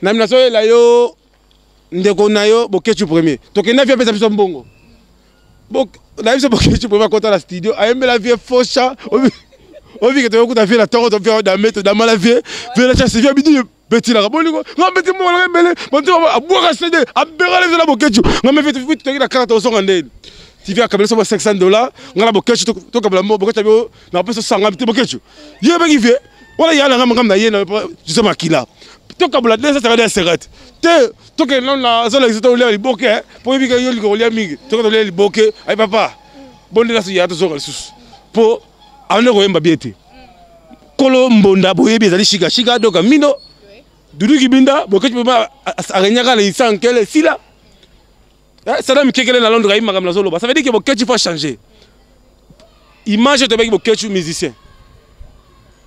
Na nazoyela yo ndeko na yo Boketshu premier. Tokenda vie apesa biso mbongo. Na biso Boketshu premier akota na studio ayembela vie faux chant. Obi ke toyokuta vie na tongo to vie dame to damala vie. Vie na chasse vie bidi betilaka bolingo nga beti mbongo nanga ebele bantu abwaka cd abengana biso na Boketshu nga me vie toki na kaka tozonga ndeni TV akabela biso ba 500 $ nga na Boketshu tokabela mbongo Boketshu abi na pesa sanga te Boketshu ye bengi vie wana ya nanga makambo na ye na jose makila tokabola 250 te tokende nano na zolakisa tolia liboke mpo oyebi ke yo olinga kolia mingi toke tolia liboke ayi papa bondela so ya tozonga lisusu mpo abandi koyemba bie te kolo mbonda boyebi ezali shikashika doka mino dudu kibinda Boketshu mpe arenyaka na isa nkele esila Sadam Kekele na Londres ayi makambo nazoloba. Ça veut dire que Boketshu faut changer. Image tobeki Boketshu musicien.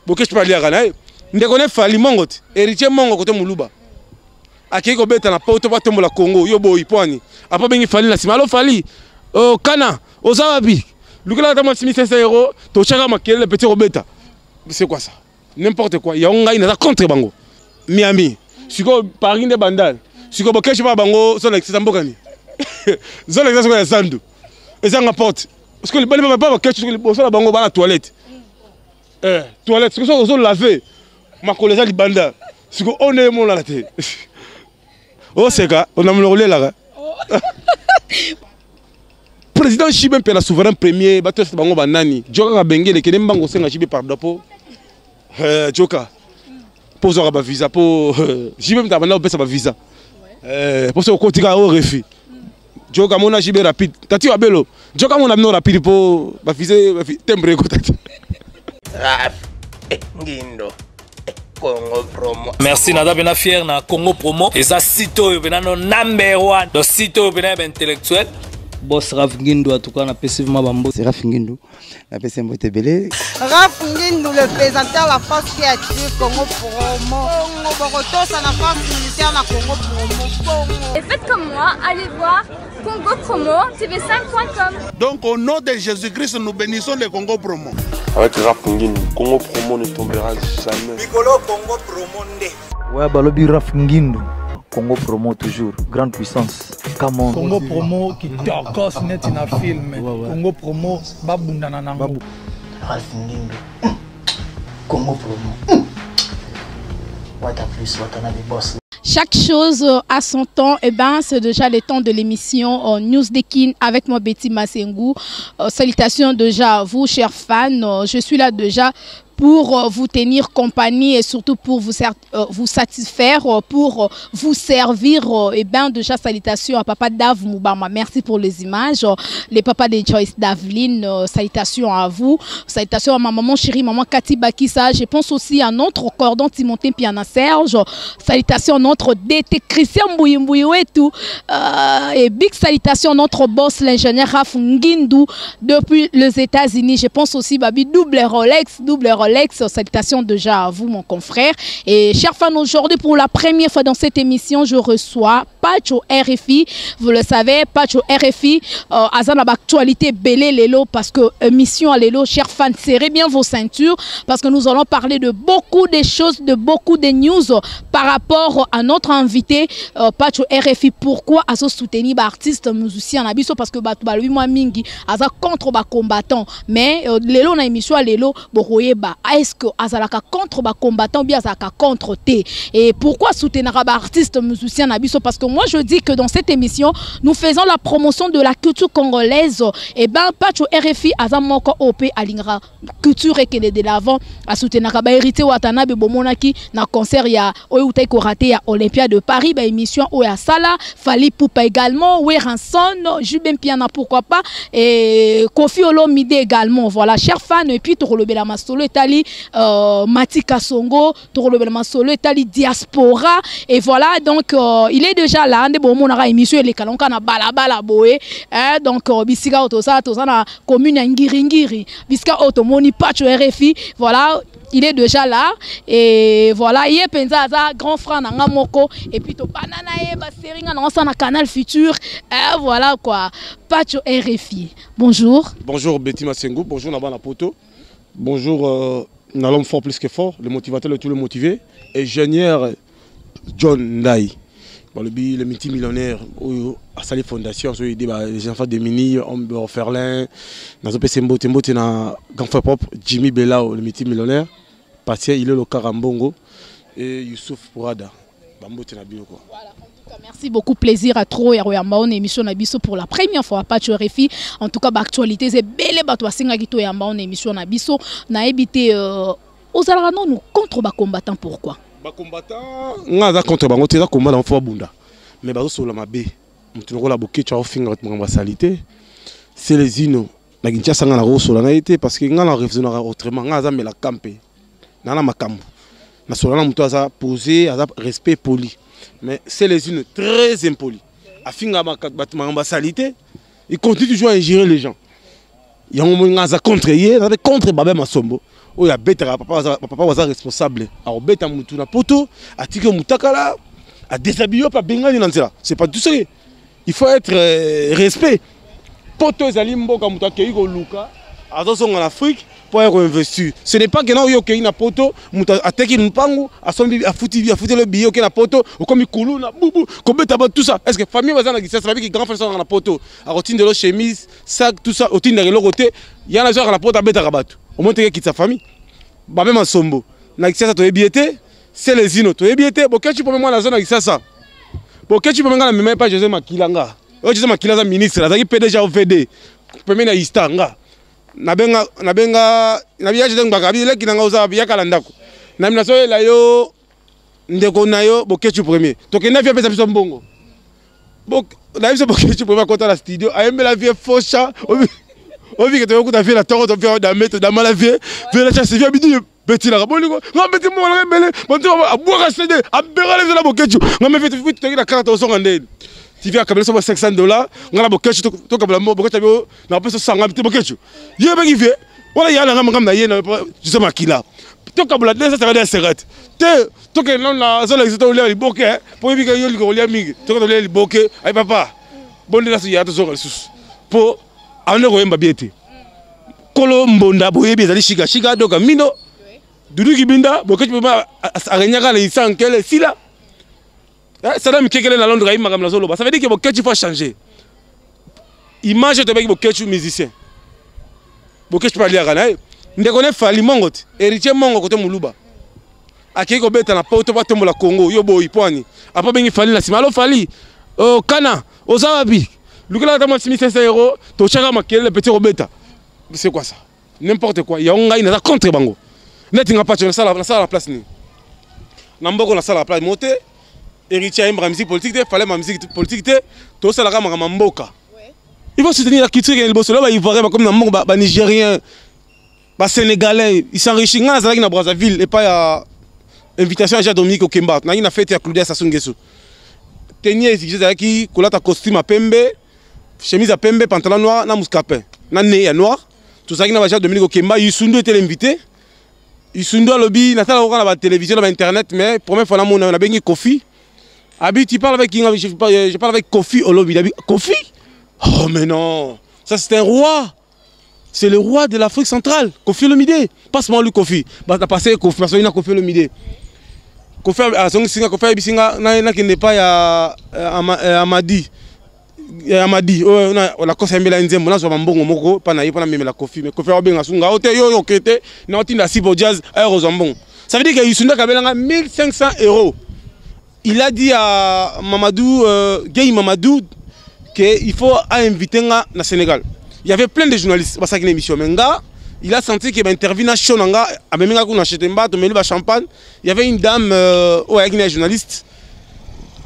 Boketshu pa liaka na ye. Ndeko ne Fally Mongo te. Héritier Mongo kote Muluba. Akei kobeta na poto batombola Congo yo boyi poani. Apo bengi Fally na sima. Allo Fally. Oh kana oza wapi? Lukela ata mwa 6500 euros tochaka makelele petit kobeta. C'est quoi ça? N'importe quoi. Ya ngai naza contre bango. Miami. Siko Paris nde bandal. Siko Boketshu pa bango zona exisa mboka ni. Zona exisa siko ya zandu. Ezanga porte. Siko libali pa pa Boketshu siko liboso na bango bana toilette. Eh, toilette siko soko ozo laver makolo eza libanda. Siko one emonana te. Oseka, ona monoko lelaka. Président JB mpe na souverain premier bato nyonso bango banani joka kabengele kende mbango osenga JB pardon po joka mpo ozwaka bavisa mpo JB mpe abanda kopesa bavisa mpo soki okoti kaka o refus joka mona JB rapide tati wabelo joka mona bino rapide mpo bavisa timbre ekota te. Ngindo Congo Promo. Merci naza pena fier na Congo Promo. Eza site oyo pena no number 1. Donc site oyo pena ya ba intellectuel. Boss Raf Ngindu en tout cas na pesi vraiment bambo. C'est Raf Ngindu. Na pesi mbote ebele. Raf Ngindu le présenteur la force qui attire Congo Promo. Congo Bokotosa na force militaire na Congo Promo. Congo. Et faites comme moi, allez voir Congo Promo TV5.com. Donc au nom de Jésus-Christ, nous bénissons le Congo Promo. Avec Raf Ngindu, Congo Promo ne tombera jamais. Mikolo Congo Promo nde. Ouais, balobi Raf Ngindu. Congo Promo toujours, grande puissance. Come on. Congo Promo qui tokos net na film. Ouais, ouais. Congo Promo babundana nango. Raf Ngindu. Congo Promo. What a plus, what a boss. Chaque chose a son temps, et ben c'est déjà le temps de l'émission News Dekin avec moi Betty Masengu. Salutations déjà à vous chers fans, je suis là déjà pour vous tenir compagnie et surtout pour vous satisfaire, pour vous servir. Et ben déjà salutations à papa Dave Moubama, merci pour les images. Les papas de Joyce Daveline, salutations à vous. Salutations à ma maman chérie, maman Cathy Bakissa. Je pense aussi à notre cordon Timothée Piana Serge. Salutations à notre DT Christian Mbouyembouye et tout. Et big salutations à notre boss, l'ingénieur Raf Ngindu depuis les États-Unis. Je pense aussi Babi double Rolex, double Rolex. Alex, salutations déjà à vous mon confrère. Et chers fans, aujourd'hui pour la première fois dans cette émission, je reçois Pacho RFI. Vous le savez, Pacho RFI, azana ba actualité belé lelo parce que mission à lelo, chers fans, serrez bien vos ceintures parce que nous allons parler de beaucoup de choses, de beaucoup de news par rapport à notre invité Pacho RFI. Pourquoi azo soutenir ba artiste musicien na biso parce que ba ba lui moi mingi aza contre ba combattant mais lelo na émission à lelo boroyeba est-ce que azalaka contre ba combattant ou bien azalaka contre T et pourquoi soutenir ba artiste musicien na biso parce que moi je dis que dans cette émission nous faisons la promotion de la culture congolaise et ben Pacho RFI aza moko OP alingara culture ekende de l'avant a soutenir ba héritier Watanabe bomonaki na concert ya oyo utaki ko rater ya Olympia de Paris ba émission oyo ya sala Fally Ipupa également Werrason Jubin Piana pourquoi pas et Koffi Olomide également voilà chers fans et puis tokolobela masolo etali Matika Songo tokolobela masolo etali diaspora et voilà donc il est déjà là nde bomonaka émission eleka lonka na balabala boye hein, donc bisika oyo toza, toza na commune ya Ngiringiri bisika oyo tomoni Pacho RFI voilà il est déjà là et voilà il est penza aza grand frère na nga moko et puis to banana ye ba seringa na na Canal Futur hein, voilà quoi Pacho RFI bonjour. Bonjour Betty Masengu, bonjour Nabana Poto, bonjour l'homme fort plus que fort, le motivateur le tout le motivé, ingénieur John Ndai. Balobi le multimillionnaire oyo asali fondation azo aider ba les enfants démunis, hommes orphelins. Nazopesa mbote mbote na grand frère propre Jimmy Belao le multimillionnaire. Patient il est le Karambongo et Youssouf Pourada. Bambote na bino quoi. Voilà. Merci beaucoup, plaisir à trop ya koyamba on émission na biso pour la première fois Pacho RFI. En tout cas, ba actualité c'est belle bato basenga ki to yamba on émission na biso na ebité ozalaka nanu contre ba combattant pourquoi? Ba combattant nga za contre bango te za combat na fo bunda. Mais bazo sola mabe. Mutu lokola Boketshu aofinga bato makambo ya salité. Celezino na Kinshasa nga na kosola na ye te parce que nga na raisonnaka autrement nga aza mela kampe. Na na makambo. Na sola na mutu aza posé, aza respect poli. Mais Celezino très impoli. Afinga bato makambo ya salité. Il continue toujours à injurer les gens. Yango moni nga aza contre ye, aza contre Babin Masombo. Oyo abetaka papa aza, papa aza responsable. Akobeta mutu na poto, atiki yo mutakala, a déshabillé yo pa bengani na nzela. C'est pas tout sérieux. Il faut être respect. Poto ezali mboka mutu akei koluka, azozonga na Afrique pour aller investir. Ce n'est pas que non yo okei na poto, mutu ateki mpangu, asombi afuti afuti le billet okei na poto, okomi kulu na bubu, kobeta ba tout ça. Est-ce que famille baza na Kinshasa babi ki grand frère na poto, akotindelo chemise, sac tout ça, otindaka eloko te, yana zwaka na poto abetaka bato. Au moins teke kitsa famille. Babin Masombo na Kinshasa toyebi ye te, Celezino toyebi ye te, Boketshu mpo mwana aza na Kinshasa. Boketshu mpo nga na mema pa José Makila nga. Oyo José Makila aza ministre, azalaki PDG ya OVD. Pembeni ya Ista nga. Nabenga nabenga nabiya José Ngbaka, abi leki na nga oza yaka na ndako. Na mina soyela yo ndeko na yo Boketshu premier. Tokenda vie pesa biso mbongo. Bok na biso Boketshu premier akota na studio, ayembela vie faux chant. Obi ke toyokuta vie na toko to vie dame to dama la vie. Vie la chasse vie bidi betilaka bolingo nga beti mbongo nanga ebele bantu abwaka CD abengana biso na Boketshu nga me vite toki na kaka tozonga ndeni TV akabela so ba $500 nga na Boketshu tokabela mbongo Boketshu abi na pesa sanga te Boketshu ye bengi vie wala ya na nga na ye na José Makila tokabela 250 te tokende nano na azolakisa tolia liboke po yebi ke yo olinga kolia mingi toke tolia liboke ay papa bondela so ya tozonga lisusu po awande koyemba bien te kolo mbonda boyebi ezali shika shika doka mino Dudu Kibinda Boketshu mpe aregnaka na isa nkele sila Saddam Kekele na Londres ayi makambo nazoloba. Ça veut dire que Boketshu faut changer image tobeki Boketshu musicien Boketshu mpe aliaka na ye ndeko ne Fally Mongo te héritier Mongo kote moluba akei kobeta na poto po atombola Congo yo boyi poani apo abengi Fally na nsima alo Fally oh, kana oza wapi lukela ata mwa 6500 euro totyaka makelele petit kobeta. C'est quoi ça? N'importe quoi. Yango ngai naza contre bango. Neti nga Pacho nasala nasala na place nini? Na mboko nasala place mo te. Héritier ayembaka musique politique te, fallait ma musique politique te, tosalaka makambo ya mboka. Il faut soutenir la culture ya liboso. Là ba Ivoirien ba comme na mboko ba Nigérien, ba Sénégalais, ils s'enrichissent. Nga nazalaki na Brazzaville et pas ya invitation ya Jean Dominique Okemba. Nangi na fête ya Claudia Sassou Nguesso. Tenue exigé ezalaki kolata costume ya pembe, chemise ya pembe, pantalon noir na muscapin na nez ya noir. Tozalaki na ba Jean Dominique Okemba, Youssou était l'invité. Youssou alobi natala kaka na ba télévision na ba internet mais première fois namona nabengi Koffi. Abi tu parles avec qui? Je parle avec Koffi Olomide. Abi Koffi? Oh mais non, ça c'est un roi. C'est le roi de l'Afrique centrale, Koffi Olomide. Passe-moi lui Koffi. Bah t'as passé Koffi, parce qu'il a Koffi Olomide. Koffi azongi singa Koffi ayebi singa na na kende pa ya Amadi. Amadi oyo na la kosa yembela nzembo nazwa bambongo moko pa na ye mpo namemela Koffi mais Koffi aobenga sunga o te yo yo okete na otinda Sibo Jazz ayo kozwa mbongo. Ça veut dire que Youssou akabelanga 1500 euros. Il a dit à Mamadou Gueye Mamadou que il faut inviter nga na Sénégal. Il y avait plein de journalistes basaki na émission mais nga il a senti que ba interview na show na nga amemi nga kuna chez Temba tomeli ba champagne. Il y avait une dame oyo ayaki na journaliste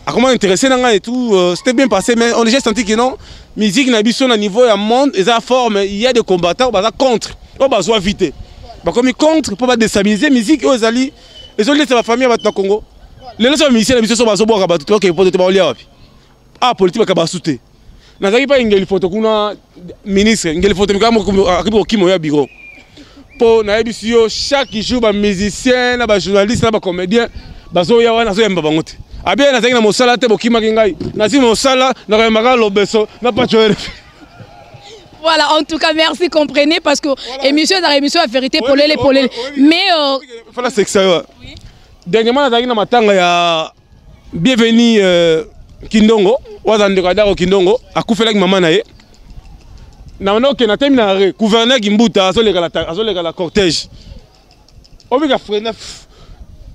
a comment intéressé na nga et tout, c'était bien passé mais on a déjà senti que non musique na biso na niveau ya monde eza fort mais il y a des combattants baza contre oyo bazwa vite bakomi contre pour ba déstabiliser musique oyo ezali ezolesa ba famille ya bato na Congo. Lelo so musicien na biso so bazobwaka bato toke poto te baolia wapi ah politique bakaba su te. Nazalaki pa Ngeli photo kuna ministre Ngeli photo mikaka akoki kokima oyo ya bureau po nayebisi yo chaque jour ba musicien na ba journaliste na ba comédien bazoya wana azoyamba bango te. Abia nazalaki na mosala te bokimaki ngai nazwi mosala nakoyambaka lobeso na Pacho RF. Voilà, en tout cas, merci, comprenez, parce que voilà. Émission dans émission la vérité, oui, polele, polele. Mais voilà, c'est que ça. Ouais. Dernièrement, nazalaki na matanga ya Bienvenue Kindongo, oyo aza ndeko ya Daro Kindongo, akufelaki mama na ye. Na wana okende atemi na arrêt, gouverneur Kimbuta azoleka la azoleka la cortège. Obika frena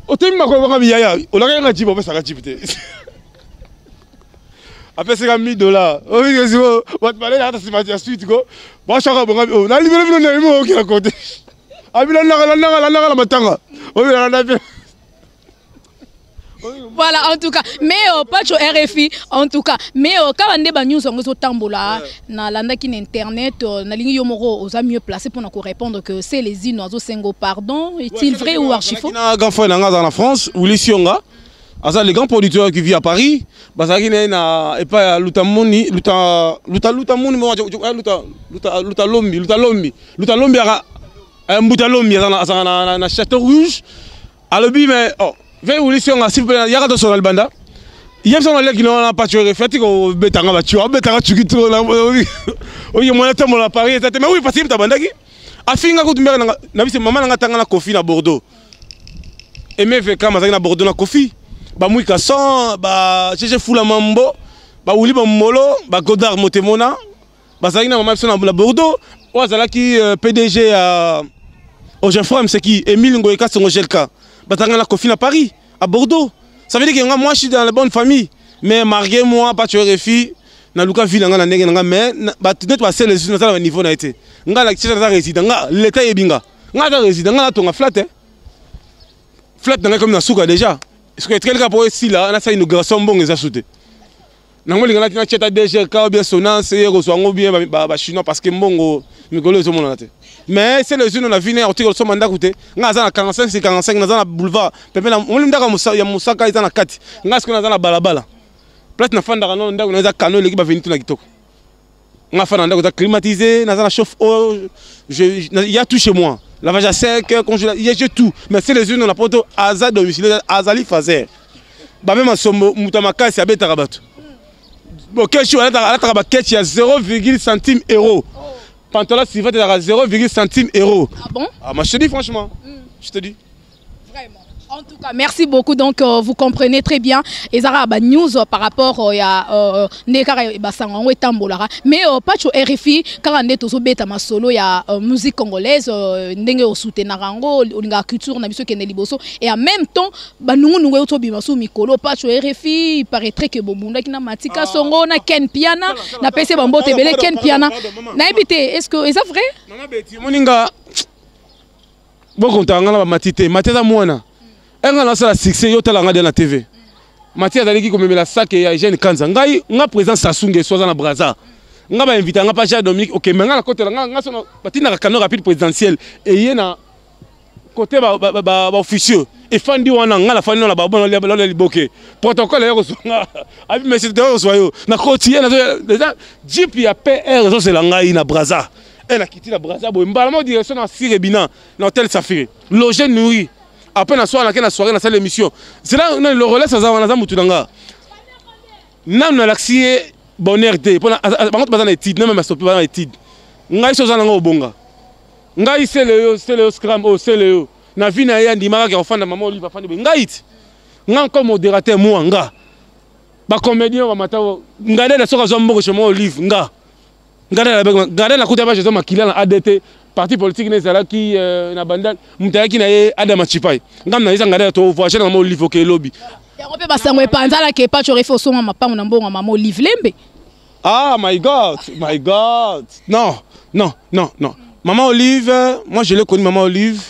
otemi makolo baka biyaya, olakaki nga jipe opesaka jipe te. Apesaka 1000 dollars. Obika siko bato balela ata nsima ya suite ko. Bashaka bonga oh, na libela bino na bino okela cortège. Abila nanga nanga nanga na matanga. Obila na pe. Voilà, en tout cas. Mais Pacho RFI, en tout cas. Mais quand on débat news, on tambola, na landaki na internet, na lingi yo moko oza mieux placé pour nous répondre que c'est les ino sengo pardon. Est-il ouais, vrai ou archi faux? Na grand frère nanga dans la France, Willy Sionga. Aza le grand producteur qui vit à Paris, bazaki na na epa luta moni, luta luta luta moni mo luta luta luta lombi, luta lombi, luta lombi ara mbuta lombi aza na na na Château Rouge. Alobi mais oh ve Willy Sionga s'il vous plaît yaka to sona libanda. Yebisa na leki na Pacho RFI ati ko betanga ba tchua betanga tchuki trop na oye mwana tambola na Paris eza te mais oui parce que mtabandaki afinga kutu mbeka na na biso mama na nga tanga na Kofi na Bordeaux. Aimé VK mazaki na Bordeaux na Kofi. Ba Mwika son ba GG Fula Mambo ba Wuli ba Molo ba Godard Motemona bazalaki na mama biso na Bordeaux oyo azalaki PDG ya Ogefrem c'est qui Émile Ngoyeka Songo Gelka bazalaki na Kofi na Paris à Bordeaux. Ça veut dire que moi je suis dans la bonne famille mais marié moi pas tu RFI na luka ville nga na ndenge nga mais ba net ba sele na sala niveau na été nga la tcha za résident nga l'état yebinga nga za résident nga na tonga flat hein flat na nga comme na suka déjà est-ce que tel ka po esila na sa inauguration mbongo eza soute nango linga na tcha DGK ou bien Sonance ye kozwa ngo bien ba ba chinois parce que mbongo mikolo ezomonana te mais c'est les unes na vie na otiko soma ndako te nga aza na 45 c'est 45 naza na boulevard pepe na moli ndako ya mosaka eza na kati nga sikoyo naza na balabala place na fandaka no ndako na eza kano eleki ba venite na kitoko nga fanda ndako eza climatisé naza na chauffe eau je il y a tout chez moi lavage à sec congélateur il y a tout mais c'est les unes na poto aza domicile azali fazer ba même asombo muta makasi abetaka bato bon kechu alataka ba ketch ya 0,5 centime euro pantalon survêt ezalaka 0,5 centime euro. Ah bon? Ah, moi je te dis franchement. Je te dis. Vraiment. En tout cas, merci beaucoup. Donc, vous comprenez très bien. Et ça, ba news par rapport ya ne kaka ba sango etambolara. Mais Pacho RFI kaka nde tozo beta masolo ya musique congolaise ndenge o soutenir yango olinga culture na biso kende liboso et en même temps ba nungu nungu yoto bima sous mikolo Pacho RFI il paraîtrait que bobunda ki na Matika Songo na Ken Piana na pese ba mbote belé Ken Piana. Na ebité, est-ce que est-ce vrai? Maman Betty moninga bokonta nga na ba matite, matite za mwana. Enga na sala succès yo tala nga de na TV. Mathieu azalaki komemela sac ya Eugène Kanza. Ngai nga président Sassou Nguesso aza na Brazza. Nga ba invité nga pa Jean Dominique OK mais nga na kotela nga nga sono batinaka canot rapide présidentiel et ye na côté ba ba ba, ba officieux et fandi wana nga na fandi na ba bona la liboke. Protocole ya kozonga. Abi monsieur de kozwa yo. Na koti ye na déjà jeep ya PR ezozela ngai na Brazza. Elle a quitté la Brazza boye mbala mo direction na Sire Bina na hôtel Safiri. Logé nourri. Après na soirée na soirée na salle émission. C'est là le relais ça va na mutu nanga. Nanu na laxie bonheur te pona bango baza na étude même ma sopi baza na étude. Ngai soza nanga obonga. Ngai c'est le c'est le scram oh c'est le na vie na ye andimaka ke ofanda maman Olive afandi boye. Ngai ti. Ngai encore modérateur moi nga. Ba comédien ba mata ngai na soka zo mboko chez moi Olive nga. Ngai na ngai na kuta ba jezo makila na ADT parti politique ne zalaki na bandal mutayaki na ye Adam Chipai. Ngai na yeza ngai to voyager na maman Olive oke lobby. Yango pe basango epanzala ke Pacho RFI osonga mapango na mbongo maman Olive Lembe. Ah my God, my God. Non, non, non, non. Maman Olive, moi je l'ai connue Maman Olive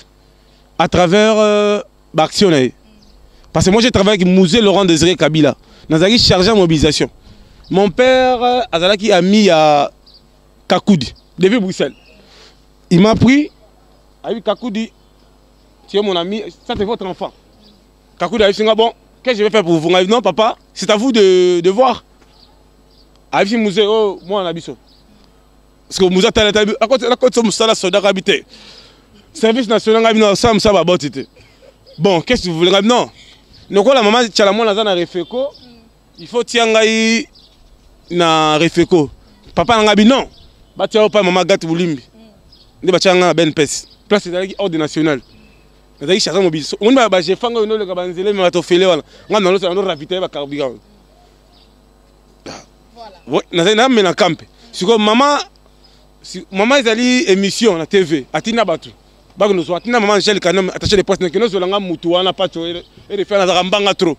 à travers l'action. Parce que moi j'ai travaillé avec Mzee Laurent Désiré Kabila. Nazaki chargé en mobilisation. Mon père azalaki ami à Kakoudi depuis Bruxelles. Il m'a pris avec Kakoudi, tu es mon ami, ça c'est votre enfant. Kakoudi a dit bon, qu'est-ce que je vais faire pour vous? Non papa, c'est à vous de voir. Avec Mzee, oh moi on a biso. Parce que Mzee tala tala, à côté la côte musala soldat habité. Service national ngabi non ça ça va botité. Bon, qu'est-ce que vous voulez? Non. Noko la maman tchala mwana za na refeko. Il faut tia ngai na refeko. Papa ngabi non. Ba tia pa maman gâte bulimbi. Nde ba tia nga na ben pes. Place ezalaki ordre national. Nazalaki chargé mobile. Omoni ba jefanga oyo noleka ba nzela mais bato ofele wana. Nga na losa na ravitailler ba carburant. Nazali na mena kampe. Sikoyo mama si, mama ezali émission na TV atinda bato bakende kozwa atinda mama Angèle Kanam attaché de presse nakende ozwela nga mutu wana pacho erefi azalaka mbanga trop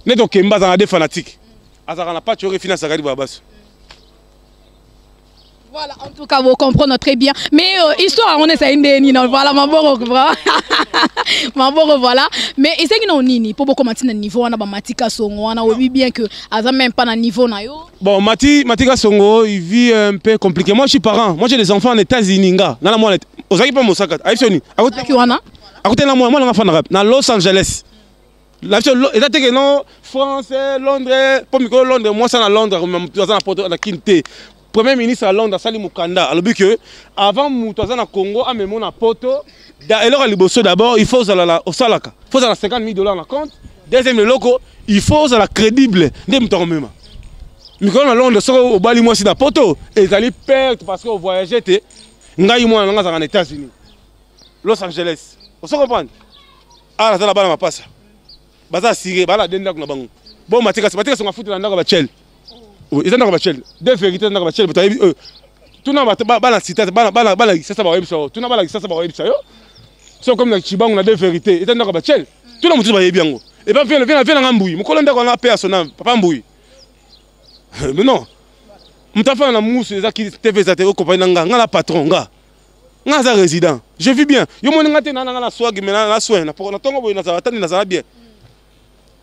neti okemba azalaka de fanatique azalaka na pacho erefi na sakari babaso. Voilà, en tout cas, vous comprenez très bien. Mais histoire, on est une non, voilà, ma bon, ma bon, voilà. Mais est-ce que nous nini pour beaucoup maintenir niveau, on a Matika Songo, on a vu bien que aza même pas na niveau na yo. Bon, Matika Songo, il vit un peu compliqué. Moi, je suis parent. Moi, j'ai des enfants en États-Unis, nga. Nana moi, ozaki pas mosaka. Ayi soni. À côté na moi, moi na fan rap na Los Angeles. La eza te ke non France, Londres, po mikolo Londres, moi ça na Londres, aza na poto na Kin te. Premier ministre à Londres asali mukanda, alobi que avant mutu aza na Congo amemo na poto, da eloko ya liboso d'abord, il faut ozala la osalaka. Il faut ozala 50 000 $ na compte. Deuxième eloko, il faut ozala crédible nde mutu akomema. Mikolo na Londres soki obali mwasi na poto, ezali perte parce que ovoyage te. Ngai mwana nanga azalaka na États-Unis. Los Angeles. Ozo comprendre? Ah, naza na bana mapasa. Baza assuré, bana de ndako na bango. Bon, matika, matika songa futa na ndako ba chel. Oui, eza ndako ba chel. Deux vérités ndako ba chel, bato ayebi tuna bato bana cité, bana bana bana Kisasa ba yebisa yo. Tuna bana Kisasa ba yebisa yo. So comme na Chibangu na deux vérités, eza ndako ba chel. Tuna mutu ba yebi yango. Et ben viens viens viens na mbui. Mokolo ndako na paix à son âme, papa mbui. Mais non. Mutafa na musu eza ki TV eza te o compagnie na nga, nga la patron nga. Nga aza résident. Je vis bien. Yo moni nga te na nga na swag mais na soin na na tongo boye na tani na zala bien.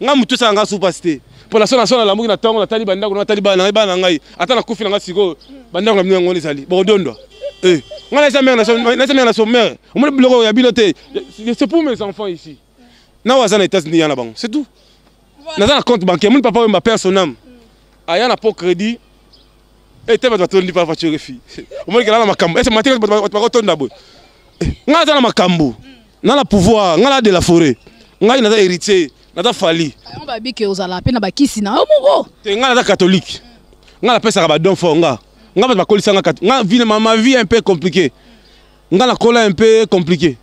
Nga mutu sala nga super cité. Pour la sona sona la muki na tongo na tali bandako na tali bana bana ngai. Ata na kufi na nga siko bandako na bino ngoni zali. Bo dondo. Eh, nga na sa mère na sa mère na so mère. Omoni biloko ya bino te. C'est pour mes enfants ici. Na waza na États-Unis ya na bango. C'est tout. Naza na compte bancaire. Mon papa ma père son âme. Aya na po crédit. Eh te bato batondi papa tu refi. Omoni kala na makambo. Est-ce matin bato bakotonda boye. Nga aza na makambo. Na na pouvoir, nga na de la forêt. Nga naza héritier, naza fali. On ba bi ke ozala pe na bakisi na yo moko. Te nga naza catholique. Nga napesaka ba don fort nga. Nga bato bakolisa nga nga vie ma vie est un peu compliquée. Nga na kola un peu compliqué.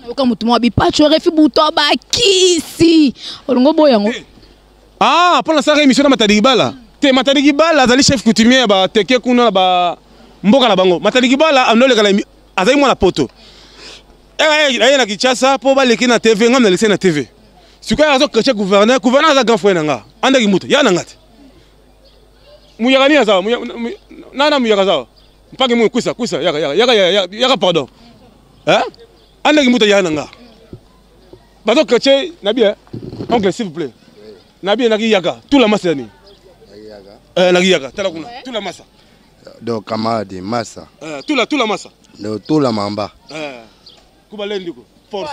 Yoka mutu mwa bipacho refi buto bakisi. Olongo boyango. Ah, pour la sala émission na Matadi Kibala. Te Matadi Kibala azali chef coutumier ba teke kuna na ba mboka na bango. Matadi Kibala andoleka na azali mwana poto. Eh eh na Kinshasa po baleki na TV ngam na lese na TV. Sikoyo azo chrétien gouverneur, gouverneur aza grand frère na nga. Andaki mutu, ya na nga te. Muyaka ni aza, nana muyaka za. Mpaki mu kusa kusa yaka yaka yaka yaka yaka pardon. Hein? Andaki mutu ya na nga. Bazo chrétien na bien. Oncle s'il vous plaît. Na bien naki yaka, tout la masse yani. Eh naki yaka, tala kuna, tout la massa. Donc camarade massa. Eh tout la massa. Donc tout la mamba. Eh kuba lendi ko. Force.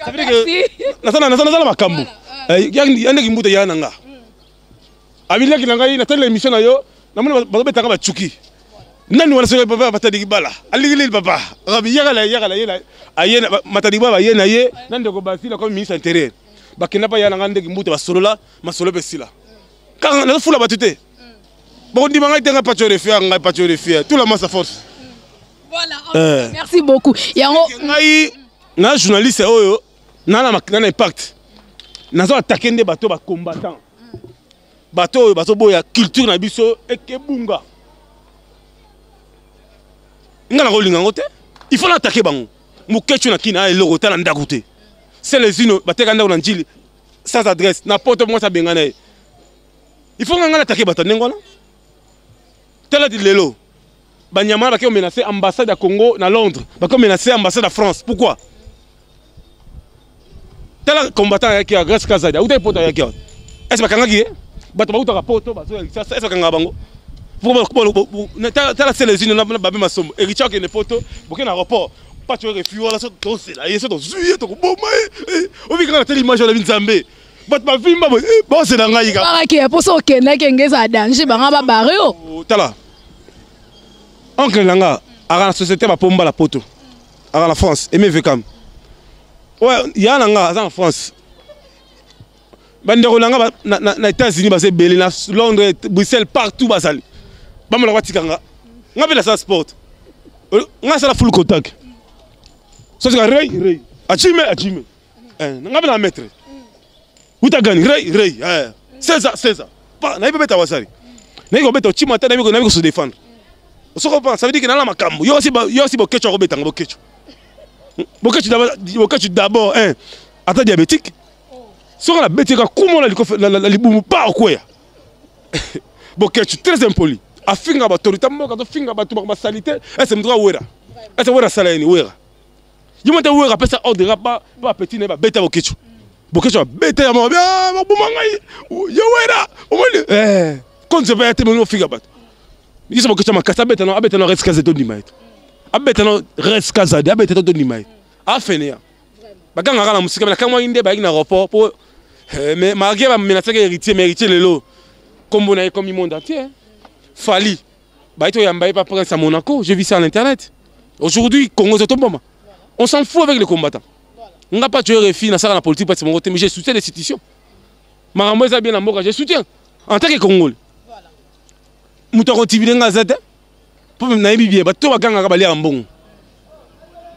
Ça veut dire que nasala nasala nasala makambo. Eh yandeki mbuta ya nanga. Abilaki na ngai na tala émission na yo, na mona bazo betaka ba tchuki. Nani wana soki papa Matadi Kibala. Alingi lili papa. Rabi yaka la yaka la yela. Aye na Matadi Kibala ye na ye na ndeko Basila comme ministre intérieur. Bakenda pa ya nanga ndeki mbuta basolola, masolo pe sila. Kaka na fula batu te. Bon ndima ngai tenga pacho refia ngai pacho refia. Tout la masse force. Voilà. Merci beaucoup. Yango ngai na journaliste oyo na na na impact. Nazo attaquer nde bato ba combattant. Bato oyo bazo boya culture na biso ekebunga. Nga na kolinga ngo te. Il faut l'attaquer bango. Mukechu na kina eloko tala ndako te. C'est les uno bateka ndako na njili sans adresse na poto moi ça bengana ye. Il faut nga nga attaquer bato ndenge wana. Tala di lelo. Banyama baki menacer ambassade ya Congo na Londres, baki menacer ambassade ya France. Pourquoi? Tala combattant yaki ya Grèce Kazadi, auta poto yaki. Est-ce bakangaki ye? Bato bautaka poto bazo ya Kinshasa, est-ce bakangaka bango? Tala c'est les unes na babe masombo. Héritier akende poto, boke na aéroport. Pacho refu wala so tosela ye so tozwi ye tokoboma ye. Obika na tele image wana Nzambe. Bato bavimba boye, bosela ngai ka. Baraki ya poso okendaki engeza danger banga ba barre yo. Tala. Oncle nanga aka na société ba pomba la poto. Aka na France, Aimé Vekam. Ouais, ya nanga aza na France. Bandeko nanga na États-Unis baza ebele na Londres, Bruxelles, partout bazali. Bamona batika nga. Nga pe nasala sport. Nga nasala full contact. Soki rey rey. Achime achime. Eh, nga mpe na maître. Uta gani rei rei. Eh. César César. Pa nayebi beta wasari. Nayebi kobeta ochima te nayebi ko se défendre. Osoko pa ça veut dire que nala makambo. Yo aussi yo aussi bokecho akobeta nga bokecho. Bokecho d'abord bokecho d'abord hein. Ata diabétique. Soko la beti ka kumo la likofe la libumu pa okweya. Bokecho très impoli. Afinga ba autorité mboka to finga bato ba salite. Ese mtu wera. Ese wera sala yeni wera. Ye moko te wera apesa ordre nga ba ba petit na ye babeta boketshu. Boketshu abeta ya moko ah baboma ngai ye wera omoni eh konzo pe te moni ofinga bato. Yeso boketshu makasi abeta na abeta na res kaza to ndima ye. Abeta na res kaza abeta to ndima ye. Afene ya. Bagangaka na mosika mais nakamwaki nde bayaki na aéroport po eh, mais malgré ba menacaki héritier mais héritier lelo kombo na ye komi monde entier. Fally Baito yamba pas prince à Monaco, j'ai vu ça à l'internet. Aujourd'hui, Congo tomboma. On s'en fout avec les combattants. Nga pas tuer RFI na sala na politique parce que mon côté mais je soutiens l'institution. Marambo eza bien na mboka, je soutiens en tant que Congolais. Mutu akotivile nga aza te. Po nayebi bien bato bagangaka baliaka mbongo.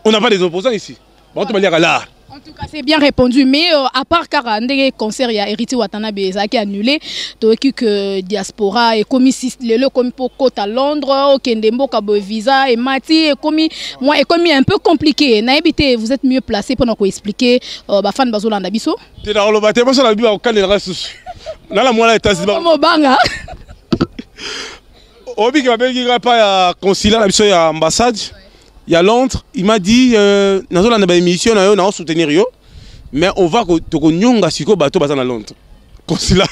On n'a pas des opposants ici. Bato baliaka l'art. En tout cas, c'est bien répondu. Mais à part car ndenge concert ya Héritier Watanabe ezalaki annulé, toyoki que diaspora ekomi lelo ekomi po kota Londres, okende mboka boye visa emati ekomi moi ekomi un peu compliqué. Nayebi te, vous êtes mieux placé pour nous expliquer ba fan bazolanda biso. Te na koloba te boso na biba kokanela susu. Nala mwana États-Unis. Mobanga. Obiki babengi nga pa ya consulat na biso ya ambassade ya Londres, il m'a dit euh, nazolanda ba émission na yo na soutenir yo mais on va tokonyonga sikoyo bato baza na Londres. Consulat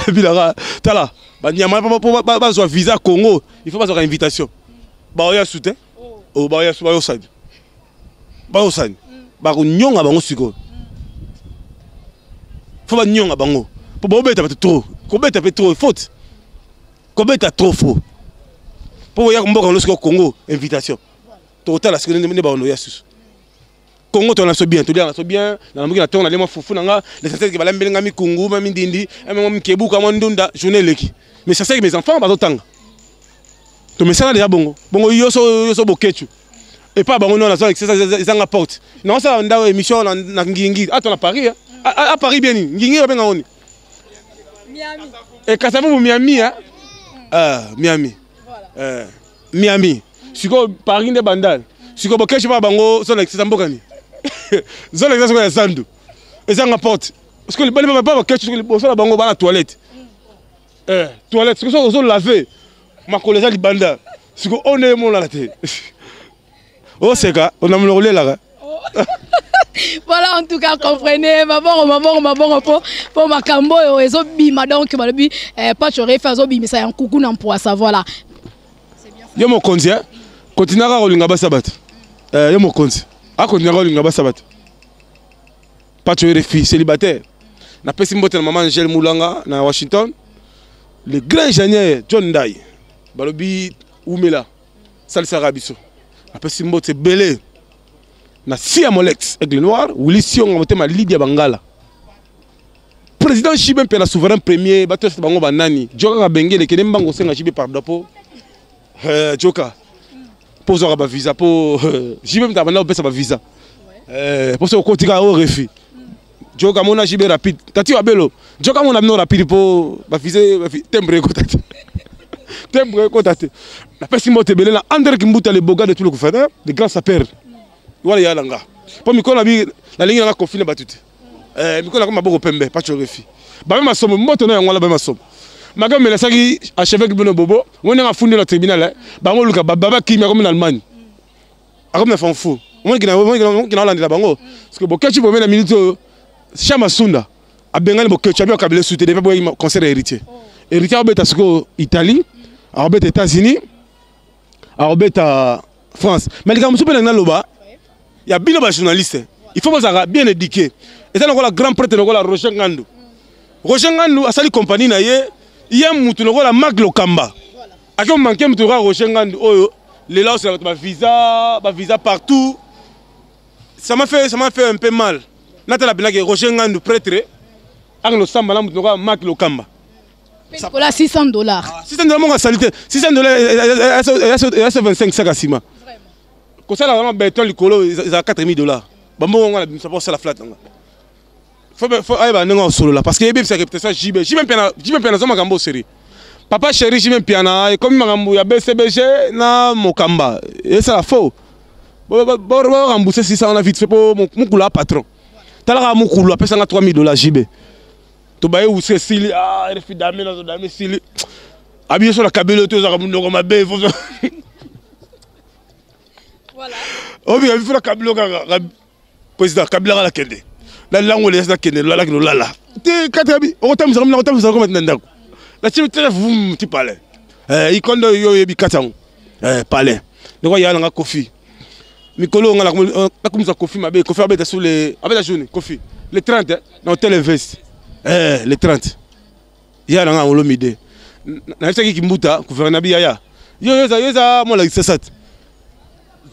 abilaka tala banyama po bazwa visa Congo, il faut bazwaka invitation. Baoya soutien. Oh baoya bayosani. Bayosani. Bakonyonga bango sikoyo. Faut banyonga bango. Po bobeta bato trop. Kobeta pe trop faute. Kobeta trop faux. Po oya mboka no sikoyo Congo invitation. Tokotala sikoyo nde baono ya susu. Congo tona so bien, tolia na so bien, na moki na tonga na lema fufu na nga, l'essentiel que balambeli nga mikungu, ma mindindi, ma mikebuka, ma ndunda, journée eleki. Mais c'est ça que mes enfants bazotanga. Tomesana déjà bongo. Bongo yoso yoso bokechu. Et pas bango non na zone ezanga porte. Non ça nda émission na na ngingi. Attends na Paris hein. À Paris bien ngingi babenga oni. Miami. Et Kasavubu Miami hein. Ah Miami. Voilà. Miami. Siko Paris nde bandal. Siko bokechu ba bango zone eza mboka ni. Zone eza siko ya zandu. Ezanga porte. Siko libali ba ba bokechu siko liboso na bango ba na toilette. Eh, toilette siko soki ozo laver makolo eza libanda. Siko one emonana te. Oseka, ona monoko olelaka. Voilà, en tout cas, comprenez, mabongo, mabongo, mabongo, po, po makambo oyo ezobima, donc, balobi, eh, Pacho Refa azobimisa ya nkuku na mpwasa, voilà. Yo mokonzi, hein? Kontinaka kolinga basa bato. Eh, yo mokonzi. Akontinaka kolinga basa bato. Pacho Refi, célibataire. Napesi mbote na maman Angèle Moulanga na Washington. Le grand ingénieur John Ndai. Balobi umela. Salisaka biso. Napesi mbote ebele. Na Sia Molex, Aigle Noir, Willy Sionga motema Lydia Bangala. Président Chibe mpe la souverain premier, bato nyonso bango banani. Joka Kabengele kende mbango senga Chibe pardon po. Joka. Po ozwaka ba visa po Chibe mta banda kopesa ba visa. Po soki okoti kaka o refus. Joka mona Chibe rapide. Tati Wabelo, Joka mona bino rapide po ba visa timbre ekota te. Timbre ekota te. Napesi mbote ebele na André Kimbuta le beau gars de tout le gouverneur, le grand sapeur. Wana ya nanga. Po mikolo na bi nalingi nanga confiner bato te. Mikolo na maboko pembe, Pacho Refi. Ba masomo mbote na yango wana ba masomo. Makambo melasaki archevêque Beno Bobo, wona nga fundi na tribunal, eh. Bango luka ba baba kimia comme en Allemagne. Akomi na Francfort. Omoni kina omoni kina olandela bango. Parce que Bokechu bomela na minute oyo Chama Sunda abengani Bokechu abi akabele sute depuis boyi concert héritier. Héritier abeta siko Italie, abeta États-Unis, abeta France. Mais likambo mosusu mpe na loba ya bino ba journaliste, il faut bozalaka bien éduqué. Eza lokola grand prêtre lokola Roger Ngandu. Roger Ngandu asali compagnie na ye, ye mutu lokola Marc Lokamba. Ake manquer mutu lokola Roger Ngandu oyo lelo osala bato ba visa, ba visa partout. Ça m'a fait, ça m'a fait un peu mal. Natala benaki Roger Ngandu prêtre ake losamba na mutu lokola Marc Lokamba. Nicolas, $600. Ah, $600 mongo salite. $600 eza 25 sacs à ciment. Kosala vraiment béton likolo eza $4000. Bambongo nga na bimisa mpo osala flat nanga. Faut ayeba ndenge osolola parce que yebebisa réputation ya JB. JB Mpiana, JB Mpiana aza makambo seri. Papa chéri JB Mpiana ekomi makambo ya BCBG na Mokamba. Esala faux. Bo rembourser 600 wana vite fait po mukulu a patron. Talaka mukulu apesanga 3000 dollars JB. Tobaye wuse esili, ah RFI dame nazo dame esili. Abi so na kabelo to ezaka munoko mabe faut. Voilà. Obi abi fula kabilo kaka président kabila kaka kende. Na lango les na kende lala kino lala. Te kati abi okotambisa mina okotambisa koma na ndako. Na chimi tere vum ti palais. Eh ikondo yo yebi kati yango. Eh palais. Ndeko ya nanga Kofi. Mikolo nga nakomisa Kofi mabe, Kofi abeta sur les abeta journée Kofi. Le 30 na hôtel Invest. Eh le 30. Ya nanga Olomide. Nayebisaki Kimbuta gouverneur bi yaya. Yo yo yo za molakisa sat.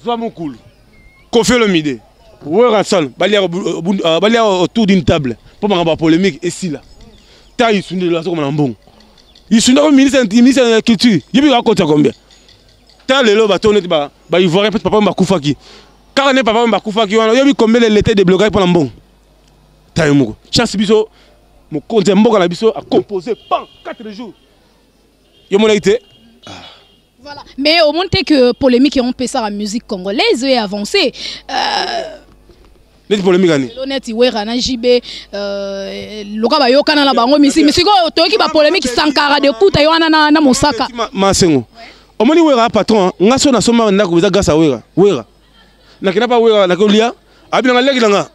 Zwa mokulu. Kofi Olomide. Werrason balia balia autour d'une table pour makambo ya polémique esila. Ta isunde la sokoma na mbongo. Isunde ko ministre ministre ya culture. Yebi akota combien? Ta lelo bato neti ba ba ivoirien peut papa bakufaki. Kaka ne papa bakufaki wana yebi combien l'état débloqué pour na mbongo. Ta yo moko. Chance biso mokonzi ya mboka na biso a composé pan 4 jours. Yo monaki te. Voilà. Mais au monde que polémique on peut ça la musique congolaise est avancée. Neti polémique ani? Neti Wera na JB loka ba yokana na bango misi misiko toyoki ba polémique Sankara de kuta yo wana na, na Mosaka. Masengo. Omoni Wera patron nga so na soma ndako eza grâce à Wera. Wera. Nakenda pa Wera nakolia abina nga leki nanga.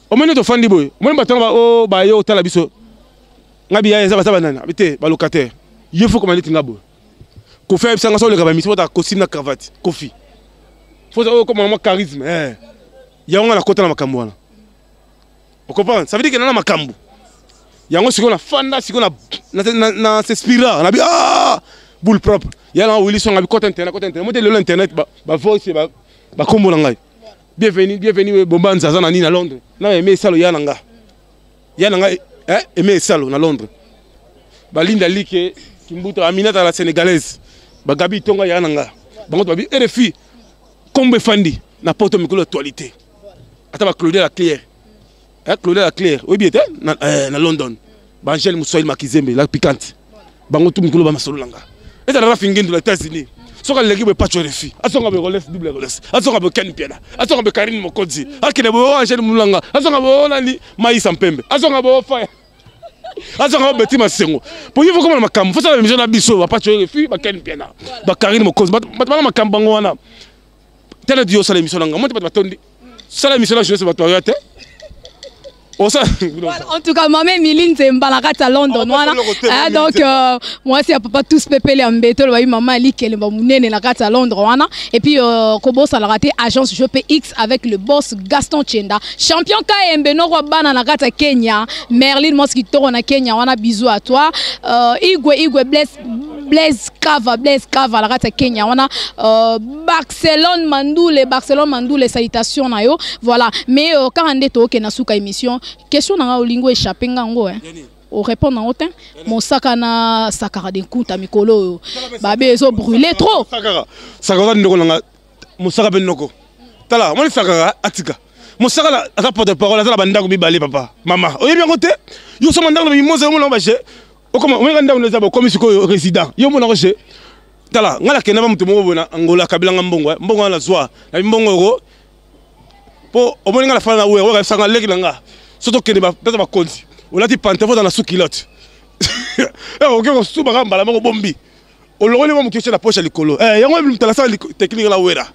Omoni tofandi boye. Omoni bato ba o ba yo tala biso. Nga biya eza baza banana bite ba locataire. Ye faut komanda neti nga boye. Kofi ayebisa nga so oleka ba mission ota costume na cravate. Kofi. Faut oyo koma mwa charisme eh. Yango nga nakota na makambo wana. O comprendre? Ça veut dire que nana makambo. Yango sikoyo na fanda sikoyo na na na s'inspira na bi ah boule propre. Ya na Willy Songa bi kota internet kota internet. Mote lelo internet ba ba voice ba ba kombo na ngai. Bienvenue bienvenue Bomba Nzaza na nini na Londres. Na aimé salo ya na nga. Ya na nga eh aimé salo na Londres. Ba Linda Like Kimbuta Aminata la sénégalaise. Ba Gabi Tonga ya na nga. Bango ba bi RFI kombo efandi na poto mikolo actualité. Ata ba Claudia la Claire. Eh Claudia la Claire, oyebi ete na, eh, na London. Ba Angèle Muswahili Makizembe la piquante. Bango tout mikolo ba masolo nanga. Ezala ba fingindu na États-Unis. Soki aleki boye Pacho RFI, azonga boye Rolex double Rolex, azonga boye Ken Piana, azonga boye Karine Mokonzi, akende boye Angèle Mulanga, azonga boye nani Maïsa Mpembe, azonga boye Faya. Azonga boye Betty Masengo. Po ye faut komona makambo, faut sala émission na biso ba Pacho RFI, ba Ken Piana, ba Karine Mokonzi, bato bana makambo bango wana. Tala dio sala émission nanga, monte bato batondi. Sala émission na jeunesse bato bayoya te. Voilà, en tout cas, maman Emilie Nzemba na kati ya London wana. Ah, donc euh, moi c'est papa tous pepele ya mbeto ba maman Ali Kelemba munene na kati ya Londres wana. Et puis euh, kobosa la raté agence GPX avec le boss Gaston Chenda, champion KMB no roi bana na kati ya Kenya, Merlin Mosquito na Kenya wana bisous à toi. Euh, Igwe Igwe bless Blaise Kava, Blaise Kava la kati ya Kenya wana euh, Barcelone Mandoule, Barcelone Mandoule, salutations na yo. Voilà. Mais euh, quand on est au na suka émission, question na olingo échapper ngango hein. O répondre en te. Mosaka na sakara de nkunta mikolo babe ezo brûler trop. Sakara. Sakara ndeko nanga mosaka pe noko. Tala, moni sakara atika. Mosaka la aza porte parole aza na bandako mibale papa. Mama, oyebi yango te? Yo soma ndako na mimoza yo mona ba je. Okoma omonaka ndako eza bokomi sikoyo résident. Yo mona ko je. Tala, nga nakenda ba moto moko boye na Angola akabela nga mbongo, mbongo wana nazwa. Na mbongo oko po omoni nga nafanda na wera, wera ayebisaka nga leki na nga soki tokende ba place ya bakonzi olati pantalon oza na sous culotte. Eh, okoki kosuba kaka mbala moko bombi. Olongoli mwa moke otie na poche ya likolo. Eh, yango moto alasala technique na wera.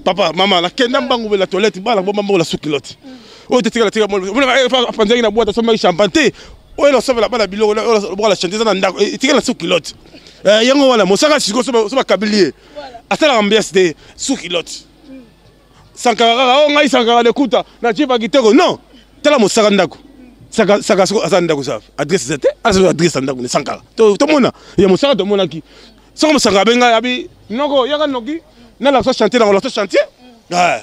Papa, mama, nakenda mbangu boye na toilette, bana bomba mbongo na sous culotte. Oyo te tikala tika molo. Omoni apanzaki na boîte asombaki champagne te. Oyo nasombela bana biloko oyo na chantier eza na ndako, etikala na sous culotte. Eh, yango wana mosaka sikoyo so bakabili ye. Asalaka ambiance te, sous culotte. Sankara kaka, oh ngai Sankara lekuta na chifa kitoko. Non, tala mosaka ndako. Saka saka soko aza ndako sa adresse eza te, aza adresse ya ndako ne Sankara. To tomona, ya mosaka tomonaki. Soko mosaka abenga abi noko yaka noki na la so chantier na la so chantier. Ouais.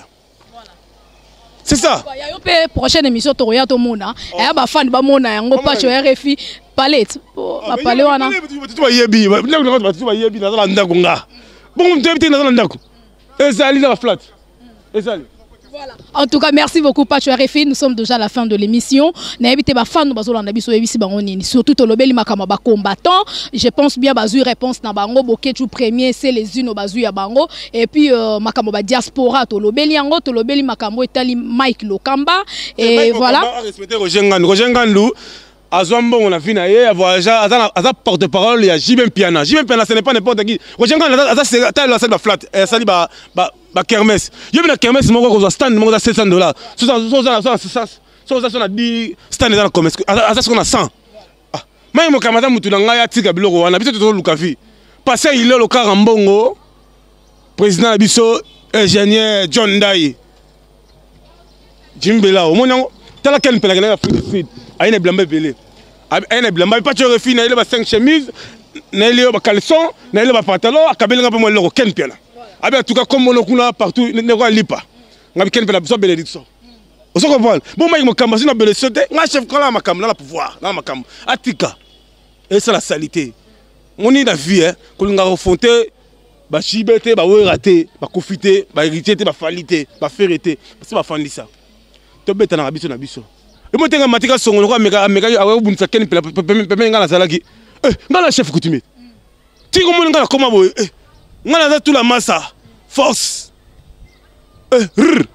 C'est ça. Ya yo pe prochaine émission tokoya tomona. Ya ba fan ba mona yango Pacho RFI palette. Ba palais wana. Bato bayebi, bato bayebi naza na ndako nga. Bongo moto yebi te naza na ndako. Ezali na ba flat. Ezali. Voilà. En tout cas, merci beaucoup Pacho RFI. Nous sommes déjà à la fin de l'émission. Nayebi te ba fan bazolanda biso yebisi bango nini. Surtout tolobeli makambo ba combattant. Je pense bien bazui réponse na bango Boketshu premier c'est les uno bazui ya bango et puis euh, makambo ba diaspora tolobeli yango tolobeli makambo etali Mike Lokamba et, et Mike voilà. Lokamba a respecté Roger Ngandu. Roger Ngandu azwa mbongo na vie na ye avoyage aza, aza porte parole ya JB Mpiana. JB Mpiana ce n'est pas n'importe qui. Roger Ngandu aza aza tala asali ba flat, eh, asali ba ba, ba kermesse. Yo na kermesse moko kozwa stand moko za 700 dollars. So so so so so so na 10 stand eza na commerce aza soko na 100. Ah, mai mokama aza mutu na ngai atika biloko wana biso tozoluka vie. Passer ilolo kaka mbongo président na biso ingénieur John Ndai Jimmy Bella omoni yango tala ken mpelaka na Afrique du Sud aye na bilamba ebele aye na bilamba epaci oyo refi nayele ba 5 chemise nayele yo ba caleçon nayele ba pantalon akabeli nga mpe mwa eloko ken mpiana abi atuka kombono kuna partout ndeko alipa ngabi ken mpela biso bénédiction ozo comprendre bon mike mokambo asi na bénédiction te nga chef kala makambo na na pouvoir na makambo atika esala salite moni na vie eh, kolinga kofonte ba JB te ba Wera te ba Koffi te ba Héritier te ba Fally te ba Ferre te basi bafandisa tobetanaka biso na biso emo te nga matika songo lokola ameka ameka akobundisa ken mpela pembeni nga nazalaki eh, nga na chef coutumier ti komoni nga nakoma boye eh, nga naza tula masa force eh, rr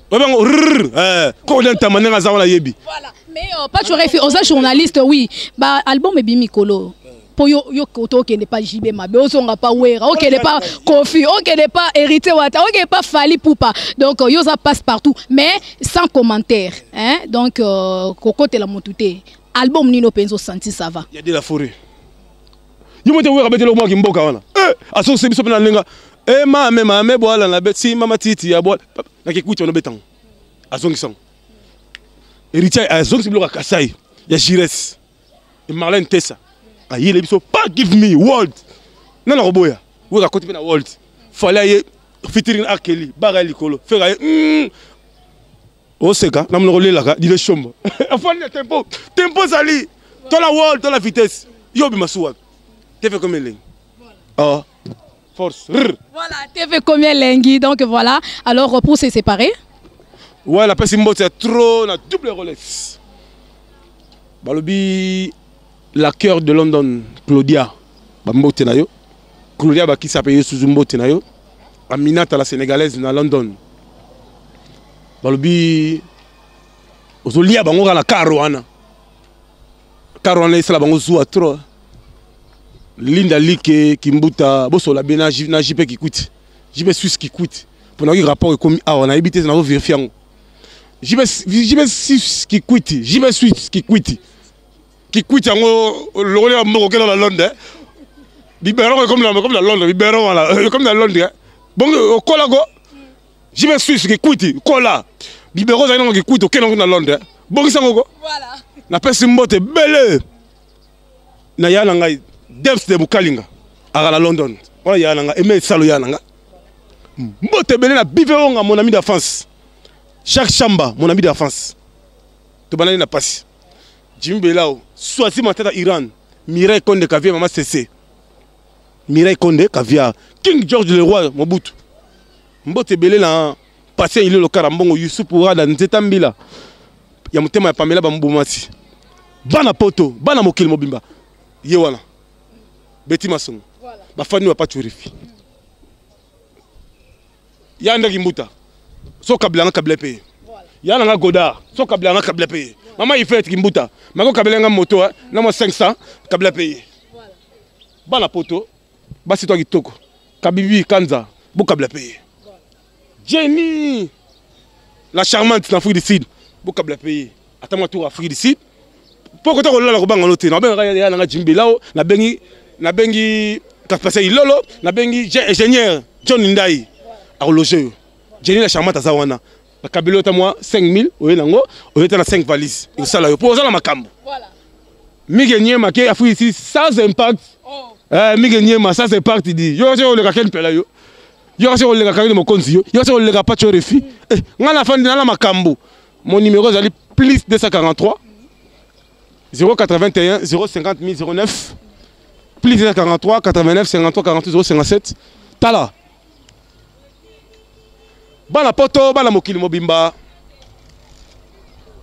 babango rr eh, kokolia ntama ndenge aza wana yebi voilà. mais euh, Pacho Refi oza journaliste oui ba album ebimi kolo mpo yo, yo koto okende pa JB mabe ozonga pa Wera okende pa Kofi okende pa Héritier Wata okende pa Fally Pupa donc euh, yo oza passe partout mais sans commentaire hein? donc euh, kokotela motu te album nini mpenza osanti ça va ya de la forêt yo mote Wera betela omwaki mboka wana eh, asokisi biso mpe na ndenge e mame mame bwala na beti mama titi ya bwala nakekuti wana obetango azongisango héritier azongisi biloko ya kasai ya gires marlène tesa ayele biso pas give me world nana koboya weka akoti mpe na world fale aye featuring akeli bara ya likolo fere aye mm. oseka na monoko olelaka dile shombo afandi na tempo tempo ezali to la world to la vitesse yo obima su wapi tv comme elengi oh. force Rrr. Voilà, TV combien elengi donc voilà alors pour se séparer ouais napesi mbote ya trop na double rolex balobi la cœur de london claudia bambote na yo claudia bakisa mpe ye suzu mbote na yo aminata la sénégalaise na london balobi ozolia bango kaka na kar wana kar wana esala bango zuwa trop linda like kimbuta bosola be na jp kikwiti jp suisse kikwiti mpo nayoki rapport ekomi awa nayebi te nazo verifie yango jp suisse kikwiti jp suisse kikwiti kikwiti yango lokoli ya mboka okenda na londres biberon ekomi na londres biberon wana ekomi na londres bongo okolako JB Suisse kikwiti kola bibero ozali nango kikwiti okende yango na Londres bongisa yango ko napesi mbote ebele na ya na ngai Debs de Bukalinga aka na London wana ya na ngai eme esalo ya na ngai mbote ebele na Bive Onga mon ami d'enfance Jacques Chamba mon ami d'enfance tobandani na pasi Jimmy Belao Swasi Matata Iran Mireille Konde Kavie Mama Cessé Mireille Konde Caviar King George le roi Mobutu mbote ebele na patient ilolo kara mbongo Yusuf Urada nzeta mbila ya motema ya Pamela bambumasi bana poto bana mokili mobimba ye wana Betty Masongo bafani wa Pachurifi ya ndaki mbuta so kabila nga kabila pe ya nanga Godard so kabila nga kabila pe mama Yvette kimbuta mako kabila nga moto eh, na mwa 500 kabila pe bana poto basi to kitoko kabibi kanza bokabila pe ye Jenny la charmante na Afrique du Sud bokabila pe ye ata mwa tour Afrique du Sud mpo kota kolala kobanga no te nabengaka ya nanga Jimmy Belao nabengi nabengi Kapasa Ilolo nabengi ingénieur John Ndai akologe yo Jenny la charmante aza wana bakabeli yo ata mwa 5000 oye nango oye ta na 5 valise ekosala yo mpo oza na makambo Mike Nyema ke Afrique ici sans impact. Oh. Eh, Mike Nyema sans impact dit. Yo kasi oleka ken pela yo. Yo kasi oleka Karine Mokonzi yo. Yo kasi oleka Pacho Refi. Eh, nga na fandi na makambo. Mon numéro ezali plus 243 081 050 009 plus 243 89 53 48 057. Tala. Bana poto, bana mokili mobimba,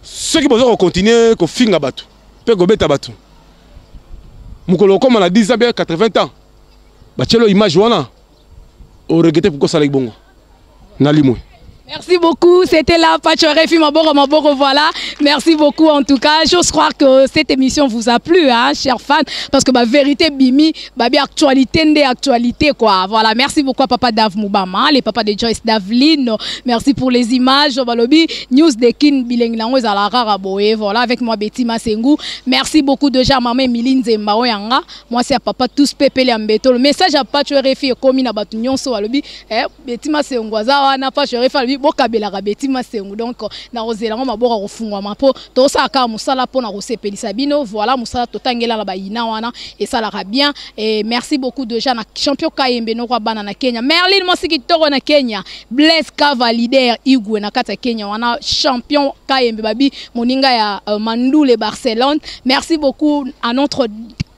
soki boza kocontinue kofinga bato mpe kobeta bato, mokolo okóma na 10 ans bien 80 ans, batielo image wana, oregrete pourquoi osalaki bongo. Nalimwe. Merci beaucoup, c'était là Pacho Refi Maboko Maboko, voilà. Merci beaucoup en tout cas. J'ose croire que cette émission vous a plu, hein, chers fans, parce que ma vérité Bimi, bah bien actualité, ndé actualité quoi. Voilà, merci beaucoup à Papa Dave Moubama, les papas de Joyce Daveline. Merci pour les images, Balobi, News de Kin Bileng Nango Zala Raraboé, voilà, avec moi Betty Masengu. Merci beaucoup déjà maman Emilie Nzemba Oyanga, moi c'est à papa tous Pépé Lambeto. Le message à Pacho Refi ekomi na batu nyonso balobi, eh, Betty Masengu aza wana, Pacho Refi alobi bokabelaka Betty Masengu. Donc na kozela ngo maboko kofungwama mpo tosala kaka mosala mpo na kosepelisa bino. Voilà, mosala totangela na bayina wana esalaka bien. Et merci beaucoup déjà na champion Kayembe noko bana na Kenya, Merlin mwasi kitoko na Kenya, Blaise Kava leader Igwe na kati ya Kenya wana, champion Kayembe babi moninga ya Mandoule Barcelone. Merci beaucoup à notre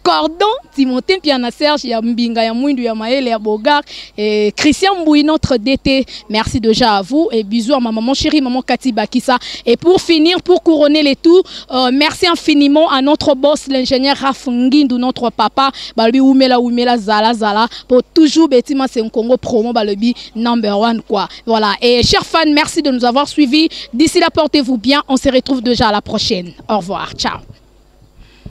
cordon Timothée Mpiana Serge ya Mbinga ya Mwindu ya Maele ya Bogar et Christian Mboui notre DT. Merci déjà à vous et bisous à ma maman chérie, maman Cathy Bakissa. Et pour finir, pour couronner les tours, merci infiniment à notre boss l'ingénieur Raph Ngindu, notre papa Balobi Oumela Oumela Zala Zala, pour toujours Betty Masengu Congo promo Balobi number 1 quoi. Voilà, et chers fans, merci de nous avoir suivis. D'ici là, portez-vous bien, on se retrouve déjà à la prochaine. Au revoir, ciao.